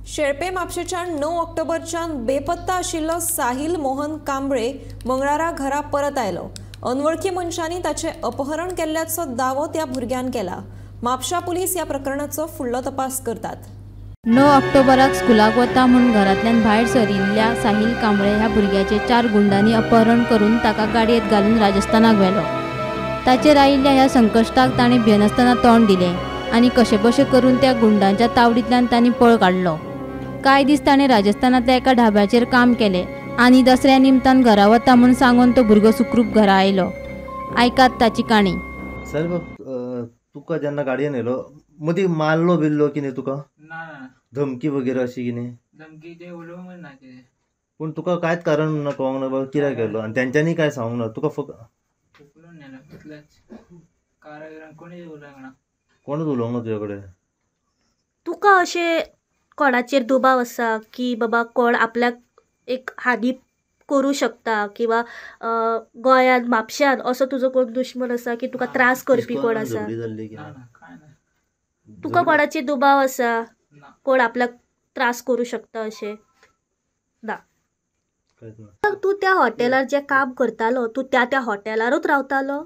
शेळपे म्हापशेच्यान 9 ऑक्टोबरच्यान बेपत्ता आशिल्लो साहिल मोहन कांबळे मंगळारा घरा परत आयलो. अनवळखी मनशांनी ताचें अपहरण केल्ल्याचो दावो त्या भुरग्यान केला. म्हापशा पुलीस ह्या प्रकरणाचो फुडलो तपास करतात. 9 ऑक्टोबराक स्कुलाक वता म्हूण घरांतल्यान भायर सरिल्ल्या साहिल कांबळे ह्या भुरग्याचे 4 गुंडांनी अपहरण करून ताका गाडयेंत घालून राजस्थानाक व्हेलो. ताचेर आयिल्ल्या ह्या संकश्टाक ताणें भियेनासतना तोंड दिलें आनी कशेबशे करून त्या गुंडांच्या तावडींतल्यान तांणी पळ काडलो. कांय दीस ताणें राजस्थानांतल्या एका ढाब्याचेर काम केलें आनी दसऱ्या निमतान घरा वता म्हूण सांगून तो भुरगो सुखरूप घरा आयलो. आयकात ताची काणी. साहिल बाब, तुका जेन्ना गाडयेन येयलो मदीं मारलो बिल्लो कितें तुका? ना ना. धमकी वगैरे अशी कितें? धमकी ते उलोवंक ना कितें. पूण तुका कांयच कारण ना कळोंक ना बाबा कित्याक गेलो आनी तेंच्यांनी कांय सांगूंक ना तुका? फक्त उखलून नेलो तितलेंच. कारां बिरां कोणीच उलोवंक ना. कोणूच उलोवंक ना तुज्या कडेन? तुका अशें कोणाचेर दुबाव आसा की बाबा कोण आपल्याक एक हानी करूं शकता किंवा गोंयांत म्हापश्यांत असो तुजो कोण दुश्मन आसा की तुका त्रास करपी कोण आसा? तुका कोणाचेर दुबाव आसा कोण आपल्याक त्रास करूं शकता अशें? ना. तूं त्या हॉटेलार जें काम करतालो तूं त्या त्या हॉटेलारूच रावतालो?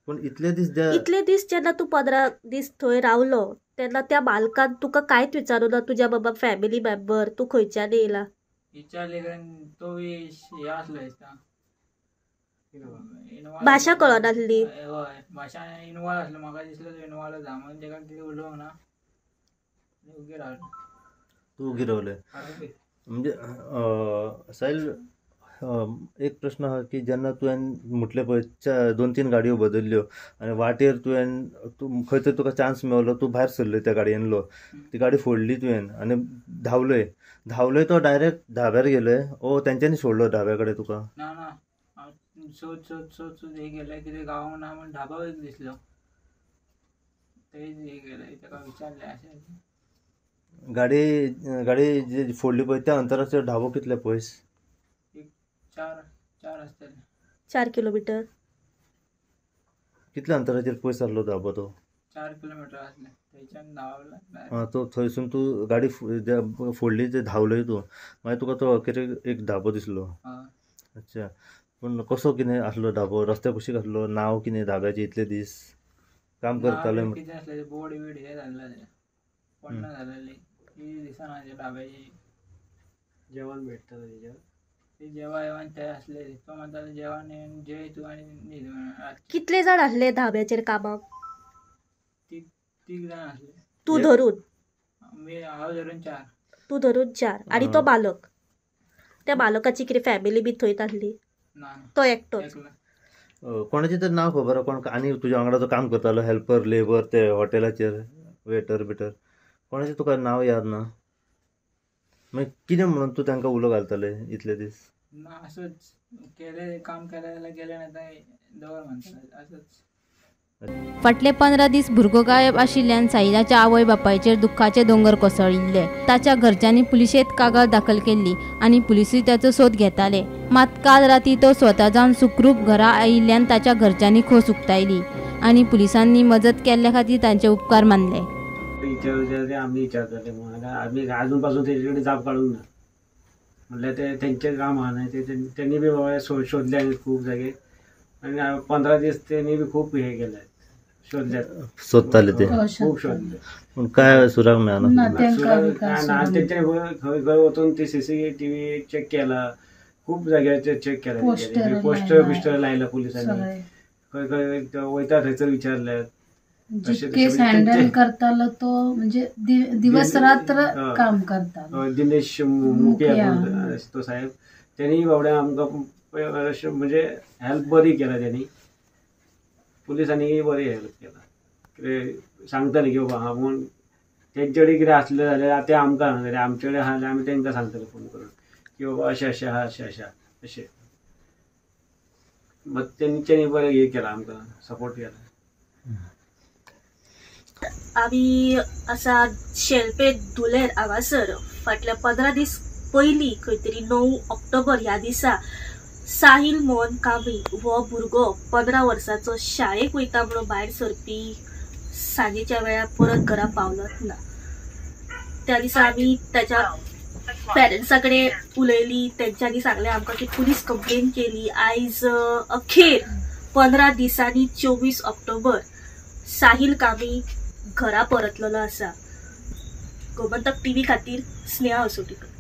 पूण इतले दीस इतले दीस जेन्ना तूं 15 दीस थंय रावलो तेन्ना त्या मालकान तुका कांयच विचारूं ना तुज्या बाबा फॅमिली मेंबर तूं खंयच्यान येयला? विचारले तो हे आसलो दिसता, भाशा कळनासली. हय, भाशा इनवॉल्व आसलो. म्हाका दिसलो तो इनवॉल्व आसा म्हणून तेका कितें उलोवंक ना, उगी रावलो. तूं उगी रावले म्हणजे. साहिल, एक प्रश्न आहा की जेन्ना तुवें म्हटलें पळय 2-3 गाडयो बदल्ल्यो आनी वाटेर तुवें तूं खंय तरी तुका चान्स मेवलो, तूं भायर सरले त्या गाडयेनलो, ती गाडी फोडली तुवें आनी धांवलय धांवलय तो डायरेक्ट धाब्यार गेले ओ तेंच्यांनी सोडलो धाब्या कडेन तुका? ना ना, हांव सोद सोद सोद सोद हे गेले कितें गावोंक ना म्हूण धाबो एक दिसलो, थंय हे गेले ताका विचारलें अशें. गाडी गाडी जी फोडली पळय त्या अंतराचेर धाबो कितले पयस? 4 आसतले. 4 किलोमिटर. कितल्या अंतराचेर पयस आसलो धाबो तो? 4 किलोमिटर आसले. थंयच्यान धांवला. आं, तो थंयसून तूं गाडी फोडली ते धांवलय तूं, मागीर तुका तो अखेर एक धाबो दिसलो. अच्छा, पूण कसो कितें आसलो धाबो? रस्त्या कुशीक आसलो? नांव कितें धाब्याचें? इतले दीस काम करताले कितें आसलें? बोर्ड बीड हे जाल्लें, पडना जालेली कितें दिसना ते धाब्याची. जेवण भेटता तेज्यार? जेवण ते आसले तो म्हणटालो जेवण जेय तूं आनी न्हीद. कितले जाण आसले धाब्याचेर कामाक? 3 जाण आसले. तूं धरून? हांव धरून 4. तूं धरून 4 आनी तो मालक? त्या मालकाची कितें फॅमिली बी थंयच आसली? ना, तो एकटोच. कोणाचें तर नांव खबर आहा? कोण आनी तुज्या वांगडा जो काम करतालो हेल्पर लेबर ते हॉटेलाचेर वेटर बिटर, कोणाचें तुका नांव याद ना? मागीर कितें म्हणून तूं तांकां उलो घालताले इतले दीस? ना, असोच केले काम केलें जाल्यार गेलें ना तर दवर म्हणटाले असोच. फाटले 15 दीस भुरगो गायब आशिल्ल्यान साहिलाच्या आवय बापायचेर दुख्खाचे दोंगर कोसळिल्ले. ताच्या घरच्यांनी पुलिशेंत कागाळ दाखल केल्ली आनी पुलिसूय ताचो सोद घेताले. मात काल राती तो स्वता जावन सुखरूप घरा आयिल्ल्यान ताच्या घरच्यांनी खोस उक्तायली आनी पुलिसांनी मजत केल्ल्या खातीर तांचे उपकार मानले. विचार आमी विचारताले म्हणून आमी अजून पासून तेजे कडेन जाप काडूंक ना. म्हणल्यार ते तेंचें काम आहा न्हय, ते तेणी बी बाबा शोधले खूब जागे आनी 15 दीस तेणी बी खूब हे केले, शोधले, सोदताले ते खूब शोधले, पूण काय सुराग मेळना. सुराग काय ना. तेंचे खंय खंय वचून ती CCTV check केला, खूब जाग्याचेर चॅक केला, पोस्टर बिस्टर लायला पुलिसांनी, खंय खंय वयता थंयसर विचारले. जितके हँडल करतालो तो म्हणजे दिवस रात्र काम करतालो. दिनेश मुखिया तो साहेब, त्यांनी बाबड्या आमकां म्हणजे हेल्प बरी केला. त्यांनी पुलिसांनी बरी हेल्प केला. कितें सांगताले की बाबा हा म्हूण तेंचे कडेन कितें आसलें जाल्यार ते आमकां सांगताले, आमचे कडेन आहा जाल्यार आमी तेंकां सांगताले फोन करून की बाबा अशें अशें आहा, अशें अशें अशें. मग तेंच्यांनी बरें हे केलां, आमकां सपोर्ट केला. आमी आसा शेल्पे धुलेर हांगासर फाटल्या 15 दीस पयलीं खंय तरी 9 ऑक्टोबर ह्या दिसा साहिल मोहन कांबळी हो भुरगो 15 वर्सांचो शाळेक वयता म्हणून भायर सरपी सांजेच्या वेळार परत घरा पावलोच ना. त्या दिसा आमी त्याच्या पेरंट्सा कडेन उलयली. तेंच्यांनी सांगलें आमकां की पुलीस कंप्लेन केली. आयज अखेर 15 दिसांनी 24 ऑक्टोबर साहिल कांबळी घरा परतलेलो आसा. गोमंतक टीव्ही खातीर स्नेहा असोटीकर.